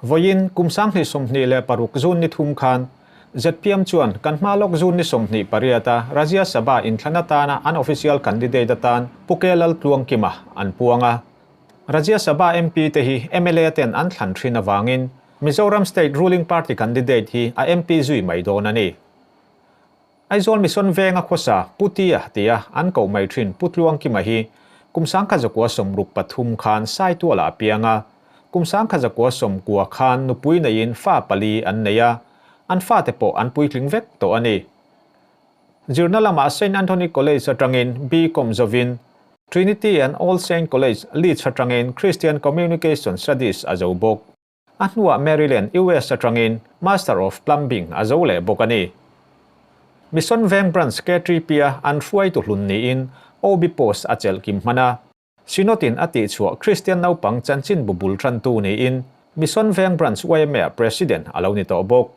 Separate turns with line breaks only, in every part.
Vawiin kum 2026 June ni thum khan zpm chuan kan hma lawk June ni 28 a Rajya Sabha inthlan atana an official candidate atan Pu K Laltluangkima an puang a. Rajya Sabha MP te hi mla ten an thlan thin avangin Mizoram State ruling party candidate hi a MP zui mai dawn a ni. Aizawl Mission Venga khawsa Pu Tia tia an koh mai thin Pu Tluangkima hi kum 1963 khan Saitualah a piang a, kum 1990 khan nupui neiin fa pali an nei a, an fate pawh an puitling vek tawh a ni. Zirna lamah Saint Anthony College atangin BCom zovin Trinity and All Saint College, Leeds atangin Christian Communication Studies a zo bawk. A hnuah Maryland, US atangin Master of Plumbing a zo leh bawk a ni. Mission Veng Branch KTP-a an hruaitu hlun niin OB post a chelh kim hman a. Synod-in a tihchhuah Kristian naupang chanchinbu bul tantu niin Mission Veng Branch YMA-ah President a lo ni tawh bawk.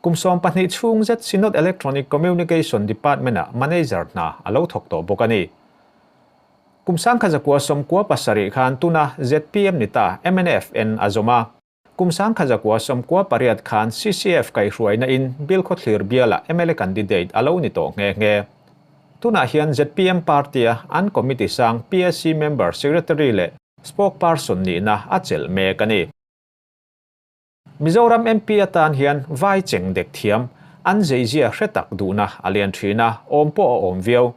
Kum 12 chhung zet Synod Electronic Communication Department-ah Manager hna a lo thawk tawh bawk a ni. Kum 1997 khan tuna zpm ni ta MNFN a zawm a. Kum 1998 khan CCF kaihhruaina in Bilkhawthlir bialah mla candidate a lo ni tawh nghe nghe. Tunah hian zpm party-a an committee sang PSC member secretary leh spokesperson nihna a chelh mek a ni. Mizoram MP atan hian vai cheng dek thiam, an zeizia hre tak duhna a lian thin a, awm pawh a awm viau.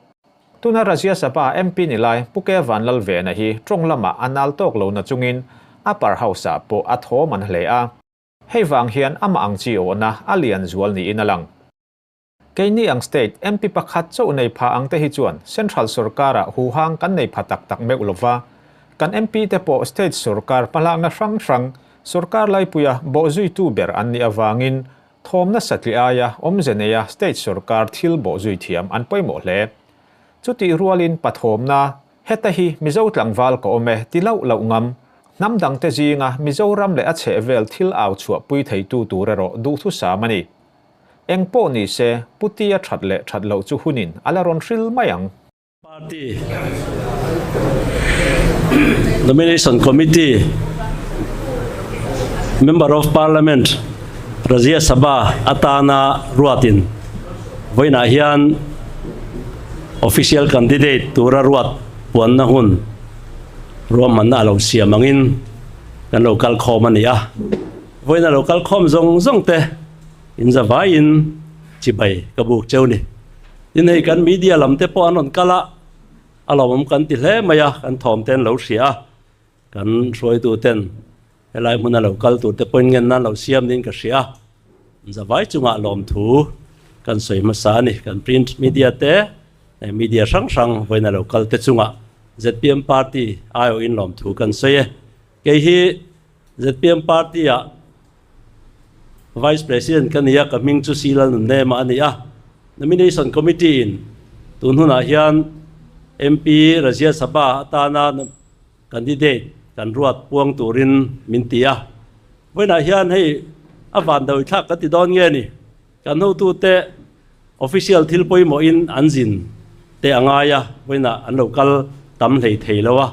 Tuna Rajya Sabha MP ni lai Pu Ke Vanlalvena hi tawng lamah a nal tawk lo na chungin Upper House-ah pawh a thawm an hle a. Hei vang hian amah ang chi awhna a lian zual niin a lang. Keini ang state MP pakhat chauh nei pha ang te hi chuan central sorkarah huhang kan nei pha tak tak meuh lova, kan MP te pawh state sorkar hmalakna hrang hrang sorkar laipuia bawhzuitu ber an nih avangin thawmna satliah aia awmze neia state sorkar thil bawhzui thiam an pawimawh hle. Chutih rualin pathawmna, Heta hi Mizo tlangval ka awm e ti loh loh ngam, hnam dangte zinga Mizoram leh a chhehvel thil au chhuahpui theitu tur erawh duhthusam a ni. Eng pawh ni se, Pu Tia that leh that loh chu hunin a la rawn hril mai ang.
Party Nomination Committee Member of Parliament Rajya Sabha atana ruatin vawiinah hian official candidate tura ruat puanna hun ruahmanna a lo siam angin kan lo kal khawm a ni a. Vawiin a lo kal khawm zawng zawng te in za vaiin chibai ka buk cheu ni. Tin hei kan media lam te pawh an rawn kal a, a lawmawm kan ti hle mai a, kan thawm te an lo hria a, kan hruaitu ten helai hmuna lo kal tur te pawhin ngen nan lo siam niin ka hria a, in za vai chungah lawmthu kan sawi hmasa a ni. Kan print media te media hrang hrang vawiin a lo kal te chungah zpm party aiawhin lawmthu kan sawi e. Kei hi zpm party ah Vice President ka ni a, ka hming chu C Lalnunema a ni a. Nomination Committee in tun hunah hian MP Rajya Sabha atana candidate kan ruat puang turin min ti a. Vawiinah hian hei a van dawih thlak ka ti dawn nge ni? Kan hotute official thil pawimawhin an zin te a ngai a, vawiinah an lo kal tam hlei thei lo a.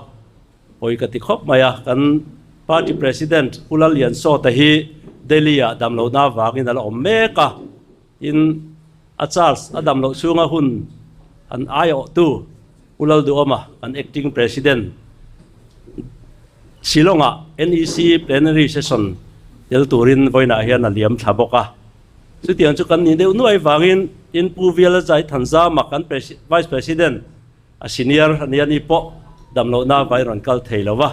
Pawi ka ti khawp mai a, kan party president Pu Lalliansawta hi Delhi-ah damlohna avangin a la awm mek a, tin a charge a damloh chhunga hun an aiawhtu Pu Lalduhawma kan acting president Shillong-ah NEC plenary session tel turin vawiinah hian a liam thla bawk a. Chutiang chu kan nih deuh nuai vangin tin Pu Vialajai Thanzama kan vice president A senior a nia ni pawh damlohna vai rawn kal thei lo va,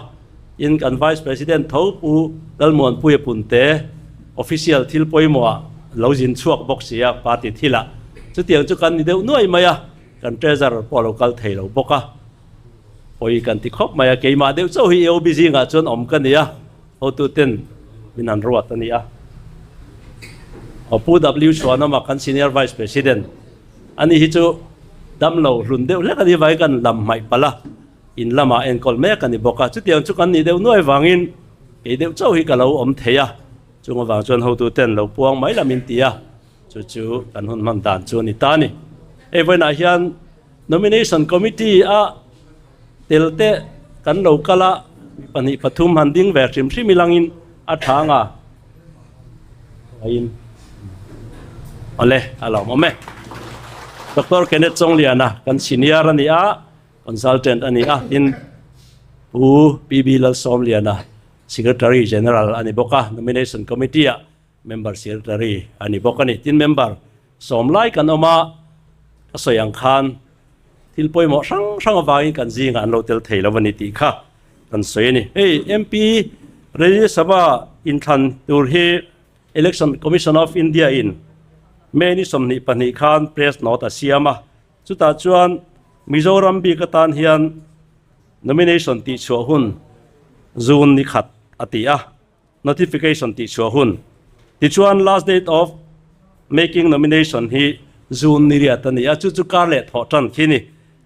tin kan Vice President tho Pu Lalmuanpuia Punte official thil pawimawhah lo zin chhuak bawk si a party thilah chutiang chu kan ni deuh nuai mai a, kan Treasurer pawh a lo kal thei lo bawk a, pawi kan ti khawp mai a, keimah deuh chauh hi AOB zingah chuan awm ka ni a, hotuten min han ruat a ni a. Pu W Chhuanawma kan Senior Vice President. Ani hi chu damlo hlun deuh hlek a ni vai kan lam hmaih palh a, in lamah enkawl mek a ni bawk a. Chutiang chu kan nih deuh nuai vangin kei deuh chauh hi ka lo awm thei a, chung avang chuan hotu ten lo puang mai lam in ti a, chu chu kan hun hman dan chu a ni ta a ni. Hei vawiinah hian Nomination Committee a tel te kan lo kal a, mi pahnih pathum han ding ve hrim hrim ilangin a tha ang a. Aiin Awle a lo awm e. Doctor Kenneth Chawngliana kan senior a ni a, consultant a ni a, tin Pu PB Lalsawmliana Secretary General a ni bawk a, Nomination Committee ah member secretary a ni bawk a ni. Tin member sawm lai kan awm a, ka sawi ang khan thil pawimawh hrang hrang avangin kan zingah an lo tel thei lo a ni tih kha kan sawi a ni. Hei MP Rajya Sabha inthlan tur hi Election Commission of India in May ni 22 khan press note a siam a, chutah chuan Mizoram bik atan hian nomination tihchhuah hun June ni khat a ti a. Notification tih chhuah hun. Tichuan last date of making nomination hi June ni riat a ni a, chu chu kar leh thawh tan khi ni.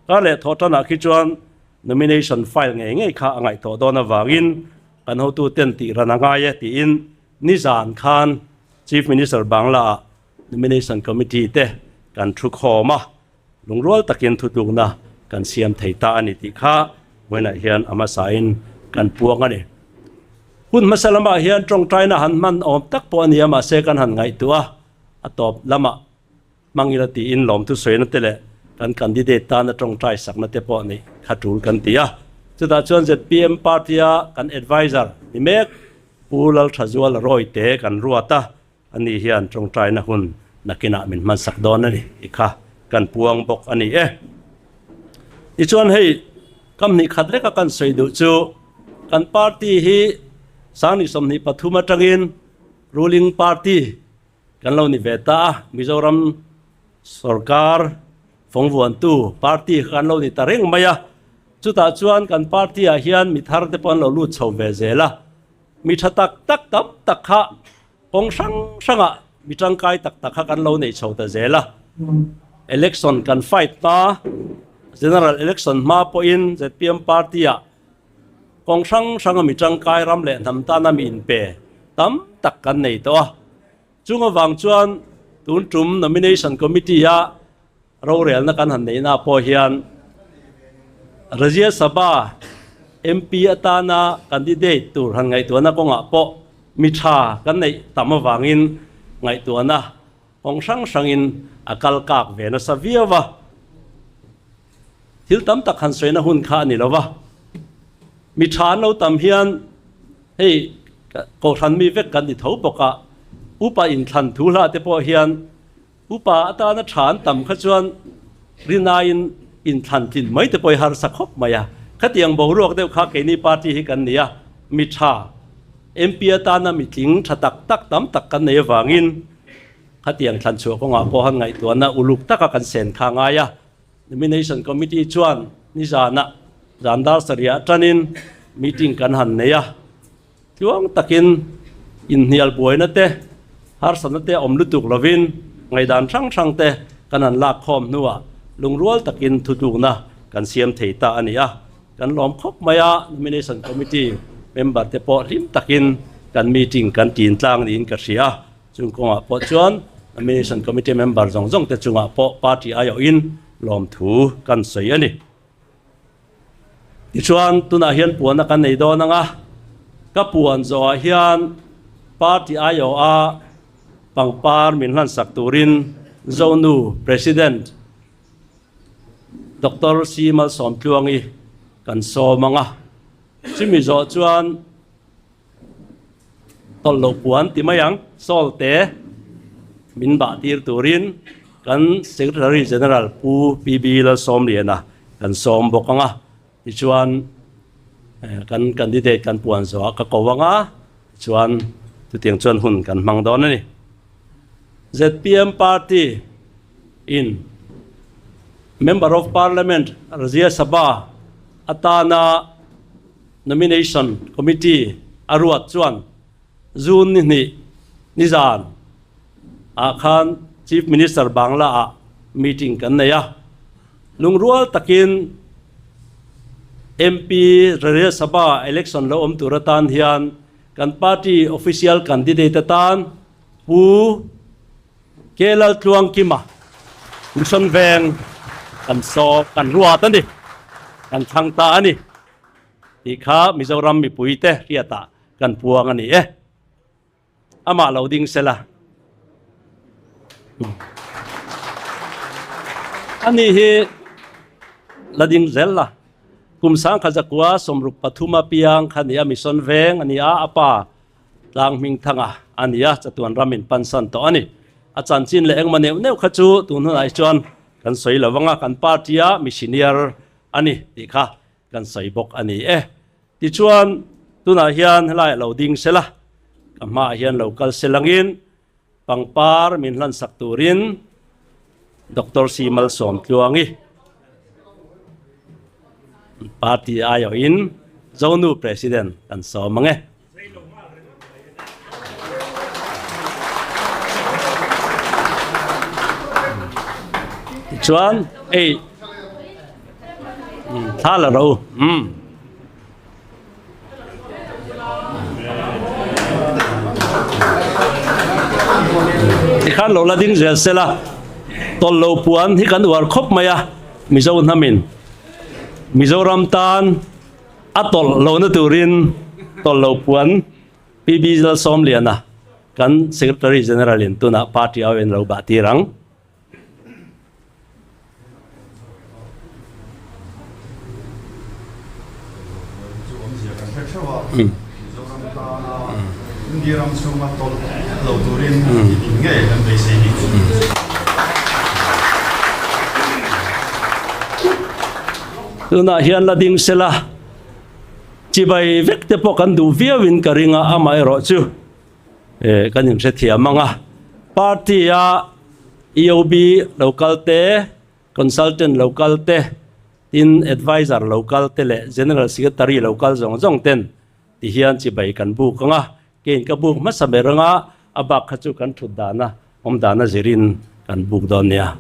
Kar leh thawh tanah khi chuan nomination file ngei ngei kha a ngaih tawh dawn avangin kan hotu ten tih ran a ngai e tiin nizan khan Chief Minister Bangla ah nomination committee te kan thu khawm a, lungrual takin thutlukna kan siam thei ta a ni tih kha vawiinah hian a hmasain kan puang a ni. Hun hmasa lamah hian tawngtaina han hman awm tak pawh a ni a, mahse kan han ngaihtuah a, a tawp lamah hmang ila tiin lawmthu sawina te leh kan candidate tana tawngtai sakna te pawh nih kha tul kan ti a. Chutah chuan zpm party-a kan adviser ni mek Pu Lalthazuala Rawite kan ruat a, Ani hian tawngtaina hun nakinah min hmansak dawn a ni tih kha kan puang bawk a ni e. Tichuan hei kam hnih khat leka kan sawi duh chu kan party hi Sangni 23 atangin ruling party kan lo ni ve ta a, Mizoram sorkar fawngvuantu party kha kan lo ni ta reng mai a. Chutah chuan kan party ah hian mi thar te pawh an lo lut chho ve zel a. Mi tha tak tak tam tak kha kawng hrang hrangah mi tangkai tak tak kha kan lo nei chho ta zel a. Election kan fight hma, General Election hma pawhin zpm party-ah kawng hrang hranga mi tangkai ram leh hnam tana mi inpe tam tak kan nei tawh a. Chung avang chuan tun tum Nomination Committee-a Rorelna kan han neihna pawh hian Rajya Sabha MP atana candidate tur han ngaihtuahna kawngah pawh mi tha kan neih tam avangin ngaihtuahna kawng hrang hrangin a kal kak ve nasa viau a. Thil tam tak han sawina hun kha a ni lo va. Mi tha an lo tam hian hei kohhran mi vek kan ni tho bawk a, upa inthlan thu hlah te pawh hian Upa atana tha an tam kha chuan rinaiin inthlan tlin mai te pawh hi harsa khawp mai a. Khatiang boruak deuh kha keini party hi kan ni a, mi tha, MP atana mi tling tha tak tak tam tak kan nei avangin khatiang thlan chhuah kawngah pawh han ngaihtuahna uluk taka kan sen kha a ngai a. Nomination Committee chuan nizanah zan dar sarih atanin meeting kan han nei a. Tluang takin inhnial buaina te, harsatna te awm lutuk lovin ngaihdan hrang hrang te kan han lak khawm hnuah lungrual takin thutlukna kan siam thei ta a ni a. Kan lawm khawp mai a, Nomination Committee member te pawh hlim takin kan meeting kan tin tlang niin ka hria a. Chung kawngah pawh chuan Nomination Committee member zawng zawng te chungah pawh party aiawhin lawmthu kan sawi a ni. Tichuan tunah hian puanna kan nei dawn ang a, ka puan zawhah hian party aiawha pangpar min hlansak turin Zonu President Doctor C Malsawmtluangi kan sawm ang a, chumi zawh chuan Tawlh loh puan ti mai ang, Sawl te min bah tir turin kan Secretary General Pu PB Lalsawmliana kan sawm bawk ang a, tichuan kan candidate kan puan zawhah ka ko ang a, tichuan chutiang chuan hun kan hmang dawn a ni. Zpm party in Member of Parliament Rajya Sabha atana Nomination Committee a ruat chuan June ni hnih nizan ah khan Chief Minister Bangla ah meeting kan nei a. Lungrual takin MP Rajya Sabha election lo awm tur atan hian kan party official candidate atan Pu K Laltluangkima Mission Veng kan saw kan ruat a ni, kan thlang ta a ni tih kha Mizoram mipuite hriatah kan puang a ni e. Amah lo ding sela. Ani hi la ding zel la. Kum sangkhat zakua sawmruk pathuma piang kha nia mission veng a ni a, a pa tlang hming thanga a ni a, chatuan ram in pansan tawh a ni. A chanchin leh engmah neuh neuh kha chu tun hunah hi chuan kan sawi lo vang a, kan party a mi senior a ni tih kha kan sawi bawk a ni e. Tichuan tunah hian helaiah lo ding sela, ka hmaah hian lo kal selangin pangpar min hlansak turin Doctor C Malsawm Tluangi party aiawhin Zonu President kan sawm ang e. Tichuan ei thla la ro. Tikhan lo la ding zel sela tawlh lo puan hi kan uar khawp mai a Mizo hnamin Mizoram tan a tawlh lohna turin tawlh lo puan PB Lalsawmliana kan Secretary General in tunah party au in lo bah tir ang. Tunah hian la ding sela chibai vek te pawh kan duh viauin ka ring a, amaherawh chu kan inhrethiam ang a. Party a EOB lo kal te, Consultant lo kal te, tin Adviser lo kal te leh General Secretary lo kal zawng zawng ten ti hian chibai kan buk ang a, keiin ka buk hmasa ber ang a, a bak kha chu kan thut dana awm dana zirin kan buk dawn nia.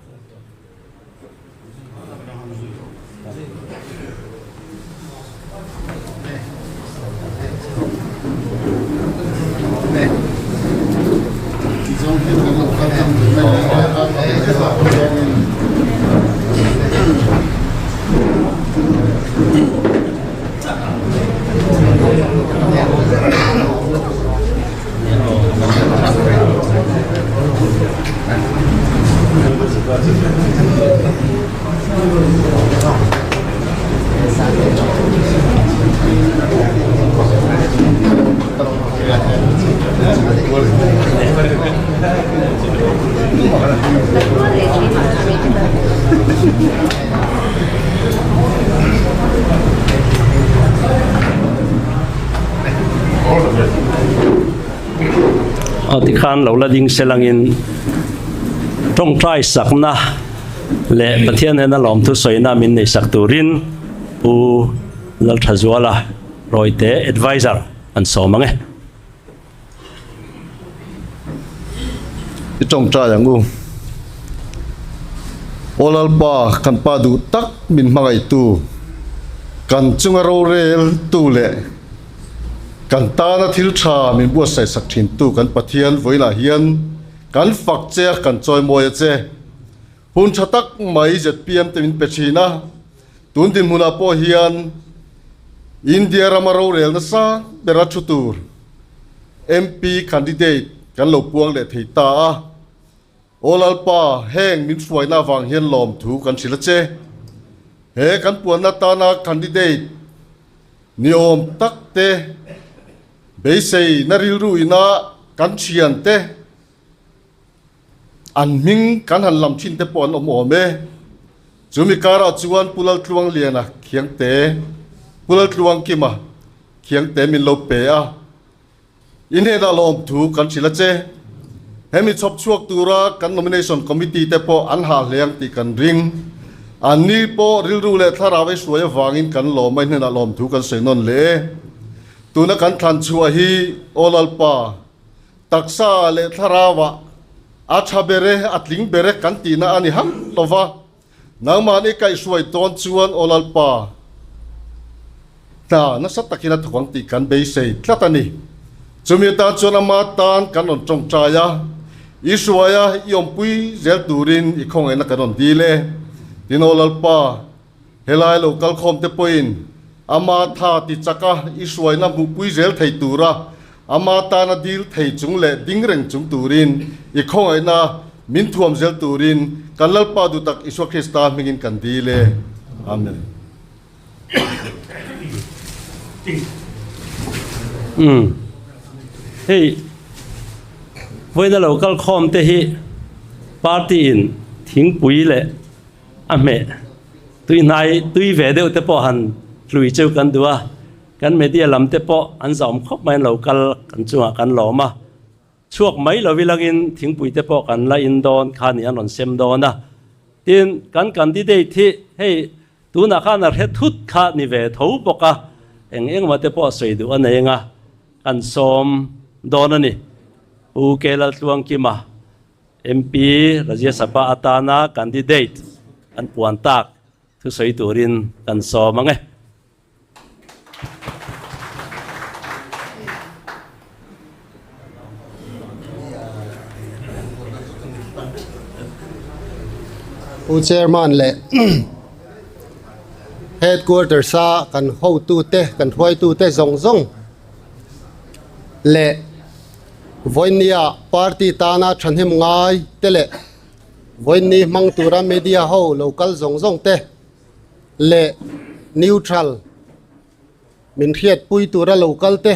Aw tikhan lo la ding selangin tawngtai sakna leh Pathian hnena lawmthu sawina min nei sak turin Pu Lalthazuala Rawite Adviser an sawm ang e.
I tawngtai ang u. Aw Lalpa, kan Pa duh tak min hmangaihtu, kan chunga rorel tu leh kan tana thil tha min buatsaih sak thintu kan Pathian vawiinah hian kan fak che a, kan chawimawi a che. Hun tha tak mai zpm te min pe thin a, tun dinhmunah pawh hian India rama rorel nasa bera thu tur MP candidate kan lo puang leh thei ta a. Aw Lalpa, heng min hruaina avang hian lawmthu kan hrilh a che. He kan puanna tana candidate ni awm tak te beisei na rilru ina kan thian te, An hming kan han lam thin te pawh an awm awm e. Chumi karah chuan Pu Laltluangliana Khiangte, Pu Laltluangkima Khiangte min lo pe a. I hnenah lawmthu kan hrilh a che. Hemi chhawp chhuak tura kan Nomination Committee te pawh an hah hle ang tih kan ring. An ni pawh rilru leh thlarau ei hruai avangin kan lawm a, i hnenah lawmthu kan sawi nawn leh e. Tuna kan thlan chhuah hi Aw Lalpa, Taksa leh thlarauah a tha ber e, a tling ber e kan tihna a ni hauh lo va. Nangmahni i kaihhruai tawn chuan Aw Lalpa, hna nasa takin a thawk ang tih kan beisei tlat a ni. Chumi atan chuan ama tan kan rawn tawngtai a, i hruaia i awmpui zel turin i khawngaihna kan rawn dil e. Tin Aw Lalpa, Helai lo kalkhawm te pawhin ama tha ti chaka i hruaina hmuhpui zel thei tura ama tana dil thei chung leh ding reng chung turin i khawngaihna min thuam zel turin kan Lalpa duhtak Isua Krista hmingin kan dil e. Amen.
Umm hei vawiina lo kal khawm te hi party in thingpui leh a hmeh tui hnai tui ve deuh te pawh han hlui cheu kan duh a kan media lam te pawh an zawm khawp mai an lo kal kan chungah kan lawm a. Chhuak mai lo ilangin thingpui te pawh kan la in dawn kha ni an rawn sem dawn a. Tin, kan candidate hi hei tunah khan a hre thut kha ni ve tho bawk a, eng engmah te pawh sawi duh a nei anga kan sawm dawn a ni. Pu Kelaltluangkima, MP, Rajya Sabha atana candidate an puan tak thusawi turin kan sawm ang e.
Pu Chairman leh Headquarters a kan hotute kan hruaitute zawng zawng leh vawinia party tana thahnem ngai te leh vawiini hmang tura media ho lo kal zawng zawng te leh neutral min hriatpui tura lo kal te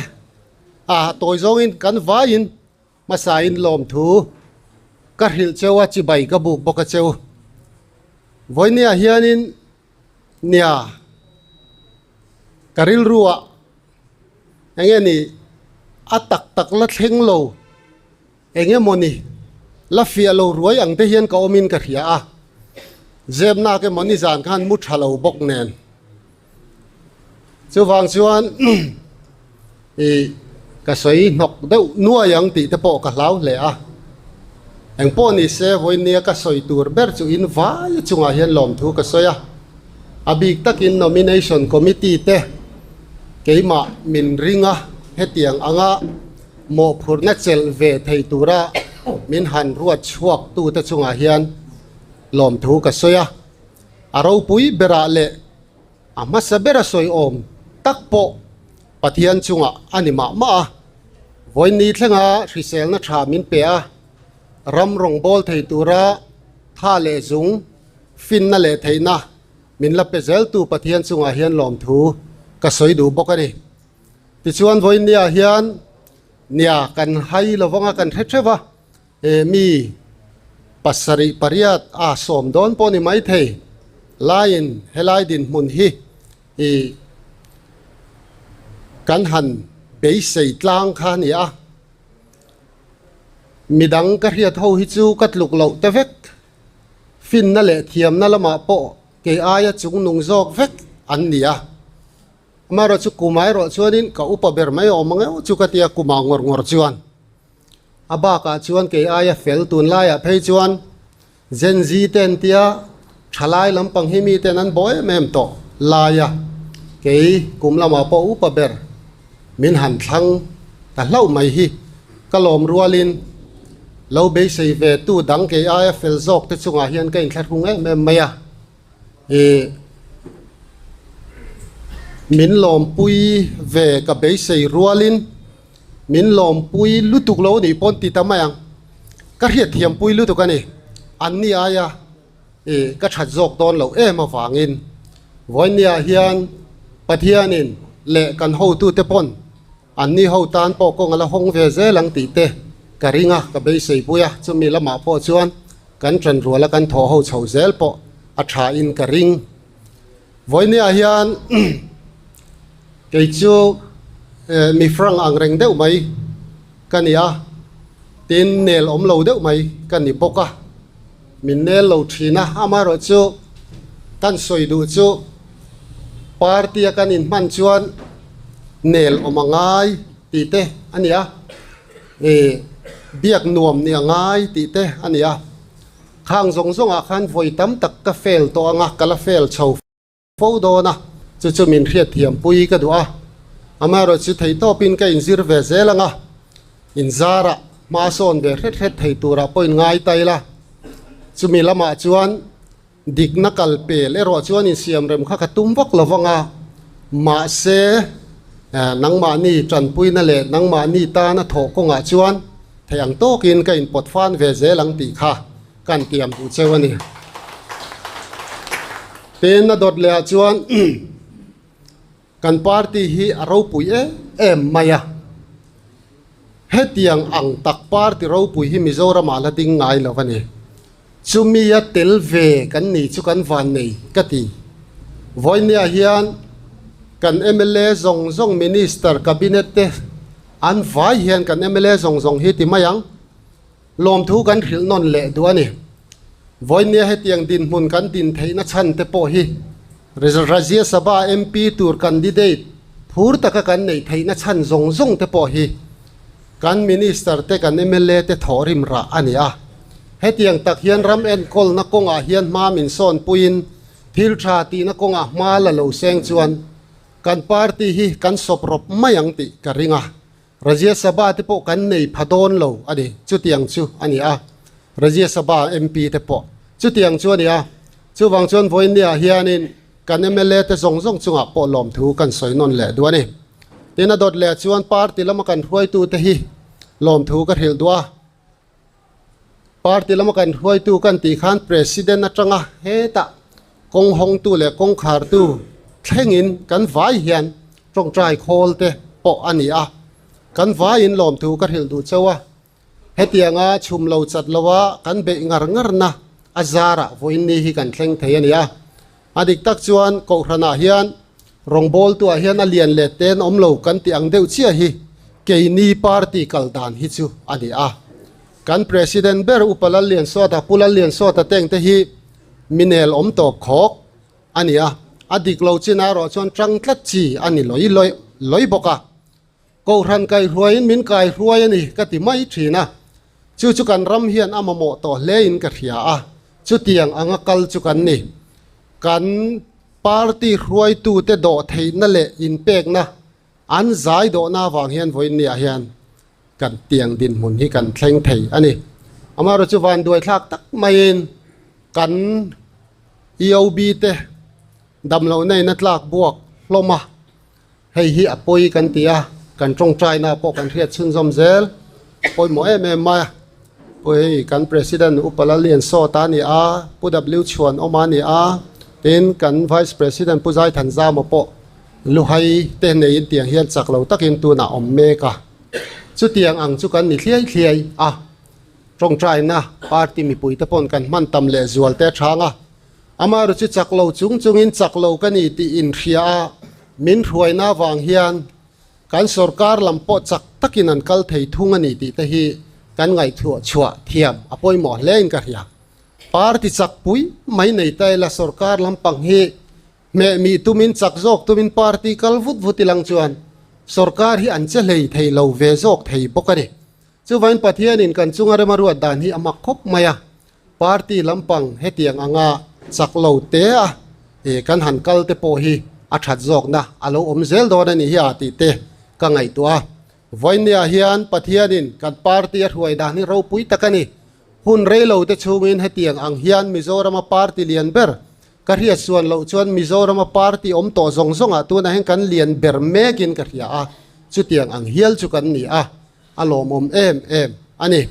a tawi zawngin kan vaiin hmasain lawmthu ka hrilh cheu a chibai ka buk bawk a cheu. Vawinia hianin nia ka rilruah eng nge ni a tak tak la thleng lo. Eng emawni la fiah lo ruai ang te hian ka awmin ka hria a, zepnak emaw nizan khan mu tha lo bawk nen. Chuvang chuan i ka sawi hnawk deuh nuai ang tih te pawh ka hlau hle a. Eng pawh ni se vawinia ka sawi tur ber chu in vai chungah hian lawmthu ka sawi a. A bik takin nomination committee te keimah min ring a hetiang anga Mawhphurhna chelh ve thei tura min han ruat chhuak tute chungah hian lawmthu ka sawi a, a ropui berah leh a hmasa bera sawi awm tak pawh Pathian chungah a ni mah mah a. Vawiinni thlenga hriselna tha min pe a, ram rawngbâwl thei tura tha leh zung, finna leh theihna min la pe zeltu Pathian chungah hian lawmthu ka sawi duh bawk a ni. Tichuan vawinia hian nia kan hai lovang a kan hre theuh a, he mi pasarih pariat a sawm dawn pawh ni maithei laiin helai dinhmun hi ih kan han beisei tlang kha a ni a, midang ka hriat ho hi chu ka tluk loh te vek, finna leh thiamna lamah pawh kei aia chungnung zawk vek an ni a. Amaherawh chu kumah erawh chuanin ka upa ber mai awm ang eo chu ka tia kumah ngawr ngawr chuan a bakah chuan kei aia fel tunlaiah phei chuan Gen Z te an tia thalai lampang hi miten an bawh em em tawh laia kei kum lamah pawh upa ber min han thlang ta hlauh mai hi ka lawm rualin lo beisei ve tu dang kei aia fel zawk te chungah hian ka inthlahrung em em mai a. Ih min lawmpui ve ka beisei rualin min lawmpui lutuk lo nih pawn ti ta mai ang. Ka hriatthiampui lutuk a ni. Anni aia ih ka that zawk dawn loh em avangin vawinia hian Pathianin leh kan hotute pawn anni ho tan pawh kawng a la hawng ve zel ang tih te ka ring a, ka beisei pui a. Chumi lamah pawh chuan Kan ṭanruala kan thawh ho chho zel pawh a ṭhain ka ring. Vawinia hian kei chu mi frank ang reng deuh mai ka ni a, tin nel awm lo deuh mai ka ni bawk a, min nel lo ṭhin a, amaherawh chu kan sawi duh chu party a kan inhman chuan nel awm a ngai tih te a ni a. Ih, biak nuam ni a ngai tih te a ni a. Khang zawng zawngah khan vawi tam tak ka fail tawh ang a, ka la fail chho fo dawn a, chu chu min hriatthiam pui ka duh a. Amaherawh chu theihtawpin ka inzir ve zel ang a, inzarah hma sawn ve hret hret thei turah pawh inngai ta ila. Chumi lamah chuan Dikna kal pel erawh chuan insiamrem kha ka tum vak lo vang a, mahse nangmahni tanpuina leh nangmahni tana thawh kawngah chuan theih ang tawkin ka inpawt fan ve zel ang tih kha. kan tiam duh cheu a ni. Tin, a dawt leh ah chuan kan party hi a ropui em em mai a. Hetiang ang tak party ropui hi Mizoram ah la ding ngai lo a ni. Chumi a tel ve kan ni chu kan van nei ka ti. Vawinia hian kan mla zawng zawng minister cabinet te an vai hian kan mla zawng zawng hi ti mai ang. Lawmthu kan hrilh nawn leh duh a ni. Vawinia hetiang dinhmun kan din theihna chhan te pawh hi Rajya Sabha MP tur candidate phur taka kan neih theihna chhan zawng zawng te pawh hi kan Minister te kan mla te thawhrim rah a ni a. Hetiang tak hian ram enkawlna kawngah hian hma min sawn puiin thil tha tihna kawngah hma la lo seng chuan kan party hi kan sawp rawp mai ang tih ka ring a. Rajya Sabha te pawh kan nei pha dawn lo a ni, chutiang chu a ni a, Rajya Sabha MP te pawh chutiang chu a ni a, chuvang chuan vawiinniah hianin kan mla te zawng zawng chungah pawh lawmthu kan sawi nawn leh duh a ni. Tin a dawt leh chuan party lama kan hruaitute hi lawmthu ka hrilh duh a, Party lama kan hruaitu kan tih khan President atanga hetah kawng hawngtu leh kawng khartu thlengin kan vai hian tawngtai khawl te pawh a ni a, kan vaiin lawmthu ka hrilh duh chauh a, hetianga chhum lo chat loa kan beih ngar ngarna a zarah vawiinni hi kan thleng thei a ni a. A dik tak chuan Kohhranah hian rawngbawltuah hian a lian leh ten awm lo kan tih ang deuh chiah hi keini party kal dan hi chu a ni a. Kan President ber Upa Lalliansawta, Pu Lalliansawta tengte hi minel awm tawp khawk a ni a. A dik lo chin erawh chuan tang tlat chi a ni lawih lawih lawih bawk a. Kohhran kaihruaiin min kaihruai a ni ka ti mai thin a, chu chu kan ram hian a mamawh tawh hlein ka hria a, chutiang anga kal chu kan ni. Kan party hruaitute dawh theihna leh inpekna an zai dawhna avang hian vawiinniah hian kan tiang dinhmun hi kan thleng thei a ni. Amaherawhchu chu vanduaithlak tak maiin kan EOB te damlohna in a tlak buak hlawm a. Hei hi a pawi kan ti a, kan tawngtaina pawh kan hriat chhunzawm zel pawimawh em em mai a. Pu hei kan President Upa Lallian Sawta a ni a, Pu W Chhuanawma a ni a, tin kan Vice President Pu Zaithan Zama pawh luhai te neiin tiang hian chak lo takin tunah awm mek a. Chutiang ang chu kan ni thliai thliai a, tawngtaina party mipuite pawn kan hman tam leh zual te a chhang a. Amaherawh chu chak lo chung chungin chak lo ka ni tih inhria a, min hruaina avang hian kan sorkar lam pawh chak takin an kal thei thung a ni tih te hi kan ngaihtuah chhuah thiam a pawimawh hle in ka hria. Party chak pui mai nei ta ila sorkar lampang hi hmeh mih tumin chak zawk tumin party kal vut vut ilang chuan sorkar hi an che hlei thei lo ve zawk thei bawk a ni. Chuvain Pathianin kan chunga rema ruat dan hi a mak khawp mai a. Party lampang hetiang anga chak lo te a kan han kal te pawh hi a that zawkna a lo awm zel dawn a ni hi a tih te ka ngaihtuah a. Vawinia hian Pathianin kan party a hruai dan hi ropui tak a ni. Hun rei lo te chhungin hetiang ang hian Mizorama party lian ber ka hriat suan loh chuan Mizorama party awm tawh zawng zawngah tunah hian kan lian ber mekin ka hria a, chutiang ang hial chu kan ni a, a lawmawm em em a ni.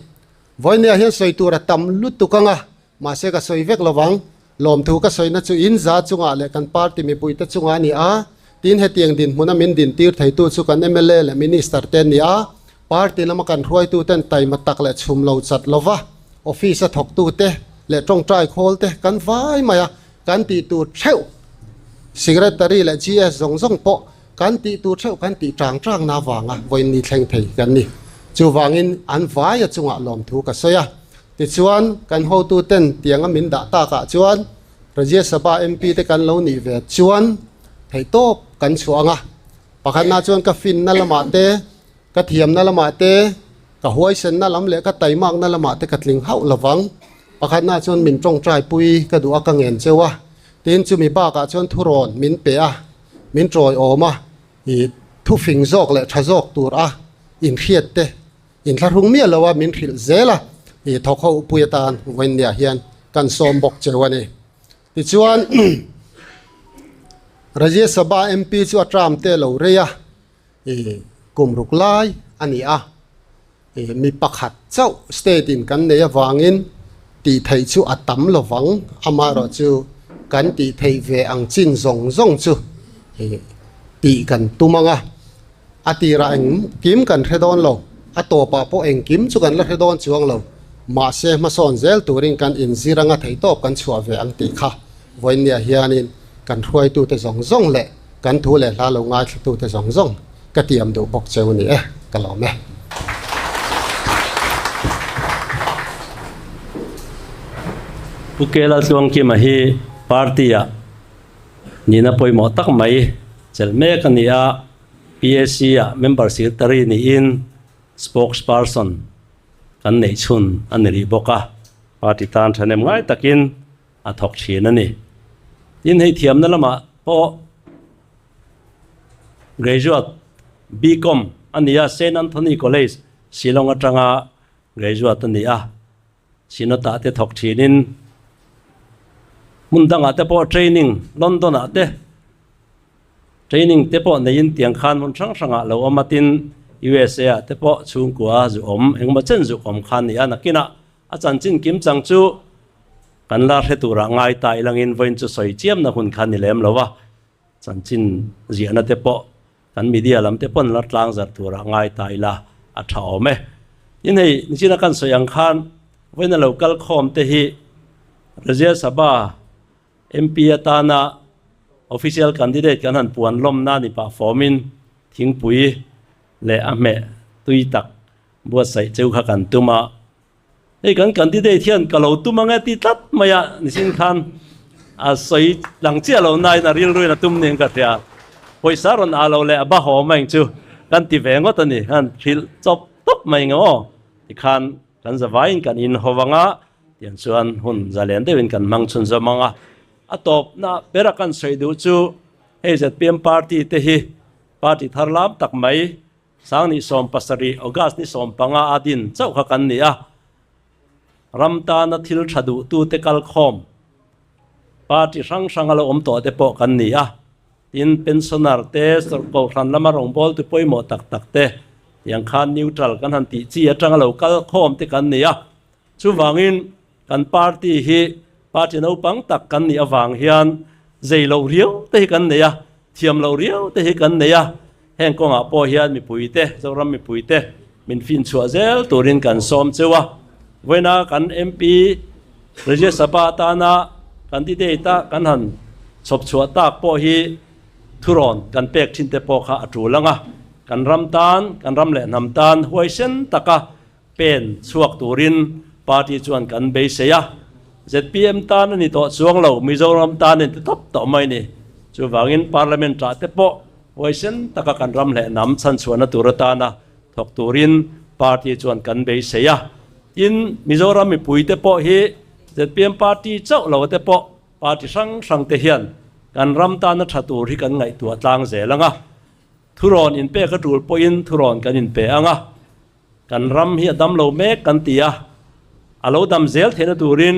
Vawinia hian sawi tur a tam lutuk ang a, mahse ka sawi vek lovang. Lawmthu ka sawina chu in za chungah leh kan party mipuite chungah a ni a, tin hetiang dinhmuna min dintir theitu chu kan mla leh minister te an ni a, party lama kan hruaituten taima tak leh chhum lo chat lova office a thawktute leh tawngtai khawl te kan vai mai a, kan tih tur theuh secretary leh GS zawng zawng pawh Kan tih tur theuh kan tih tang tang na vanga vawiin ni thleng thei kan ni. Chuvangin an vaia chungah lawmthu ka sawi a. Tichuan kan hotu ten tianga min dah takah chuan Rajya Sabha MP te kan lo nih ve chuan theihtawp kan chhuah ang a. Pakhatna chuan ka finna lamah te, ka thiamna lamah te, ka huaisenna lam leh ka taimakna lamah te ka tling hauh lovang. Pakhatna chuan min tawngtai pui ka duh a ka ngen cheu a. Tin chumi bakah chuan thurawn min pe a. Min tawi awm a, i thufing zawk leh tha zawk tur a inhriat te inthlahrung miah lo a min hrilh zel a, i thawk ho pui atan vawiinniah hian kan sawm bawk cheu a ni. Tichuan Rajya Sabha MP chu a term te lo rei a, i kum ruk lai a ni a, i mi pakhat chauh state in kan nei avangin. Tih theih chu a tam lovang, amaherawhchu kan tih theih ve ang chin zawng zawng chu tih kan tum ang a, a tirah engkim kan hre dawn lo, a tawpah pawh engkim chu kan la hre dawn chuang lo, mahse hmasawn zel turin kan inzir anga theihtawp kan chhuah ve ang tih kha vawiinniah hianin kan hruaitute zawng zawng leh kan thu leh hla lo ngaithlatute zawng zawng ka tiam duh bawk cheu ni e, ka lawm e.
Pu Kela Tluangkima hi party-ah nihna pawimawh tak mai chelh mek a ni a, PAC-ah member secretary niin spokesperson kan neih chhun a ni rih bawk a, party tan thahnem ngai takin a thawk thin a ni. Tin, hei thiamna lamah pawh graduate BCom a ni a, Saint Anthony College, Shillong atanga graduate a ni a. Synod-ah te thawk thinin hmun dangah te pawh training London-ah te training te pawh neiin tiang khan hmun hrang hrangah lo awm a, tin USA-ah te pawh chhungkua zu awm engemaw chen zuk awm kha a ni a, nakinah A chanchin kim chang chu kan la hre turah ngai ta ilangin vawiin chu sawi chiamna hun kha ni lem lo a, chanchin ziahna te pawh kan media lam te pawn la tlang zarh turah ngai ta ila a tha awm e. Tin hei nichina kan sawi ang khan vawiin a lo kal khawm te hi Rajya Sabha MP atana official candidate kan han puan lawmna ni pah fawmin thingpui leh a hmeh tui tak Buatsaih cheu kha kan tum a, hei kan candidate hian ka lo tum ang e ti tlat mai a, nisin khan a sawi lang chiah lo nain a rilruin a tum ning ka hria. Pawisa rawn ah lo leh a ba haw mai ang chu kan ti ve ngawt a ni, khan hrilh chawp tawp mai ang aw tikhan kan zavaiin kan inhaw ang a, tiang chuan hun zalen deuhin kan hmang chhunzawm ang a. A tawpna bera kan sawi duh chu hei zpm party te hi party thar lam tak mai Sangni 17, August ni 15 a din chauh kha kan ni a. Ram tana thil tha duhtute kal khawm, party hrang hrang a lo awm tawh te pawh kan ni a. Tin, pensioner te, kohhran lama rawngbawltu pawimawh tak tak te, tiang khan neutral kan han tih chi atanga lo kal khawm te kan ni a. Chuvangin kan party hi party naupang tak kan nih avang hian zei loh riau te hi kan nei a, thiam loh riau te hi kan nei a, heng kawngah pawh hian mipuite, Zoram mipuite min finchhuah zel turin kan sawm cheu a. Vawiina kan MP Rajya Sabha atana candidate a kan han chhawp chhuah tak pawh hi thurawn kan pek thin te pawh kha a tul ang a, kan ram tan, kan ram leh hnam tan huaisen taka Pen chhuak turin party chuan kan beisei a, zpm tan a ni tawh chuang lo, Mizoram tan a ni tawp tawh mai ni. Chuvangin Parliament tah te pawh huaisen taka kan ram leh hnam chhanchhuahna tur atana thawk turin party chuan kan beisei a. Tin, Mizoram mipuite pawh hi zpm party chauh lo te pawh party hrang hrang te hian kan ram tana tha tur hi kan ngaihtuah tlang zel ang a, thurawn inpek a tul pawhin thurawn kan inpe ang a. Kan ram hi a dam lo mek kan ti a, a lo dam zel theihna turin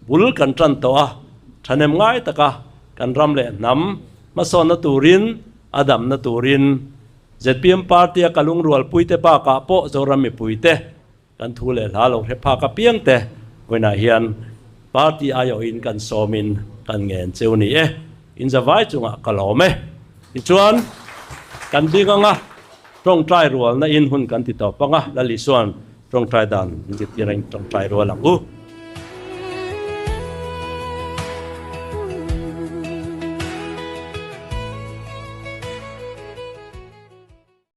bul kan tan tawh a, thahnem ngai taka kan ram leh hnam hmasawnna turin a damna turin zpm party a ka lungrualpuite bakah pawh Zoram mipuite kan thu leh hla lo hre phak apiangte vawiinah hian party aiawhin kan sawmin kan ngen cheu ni e, in zavai chungah ka lawm e. Tichuan kan ding anga. Tawngtai rualna in hun kan ti tawp ang a, Lal Isua'n tawngtai dan min zirtir a in tawngtai rual ang u.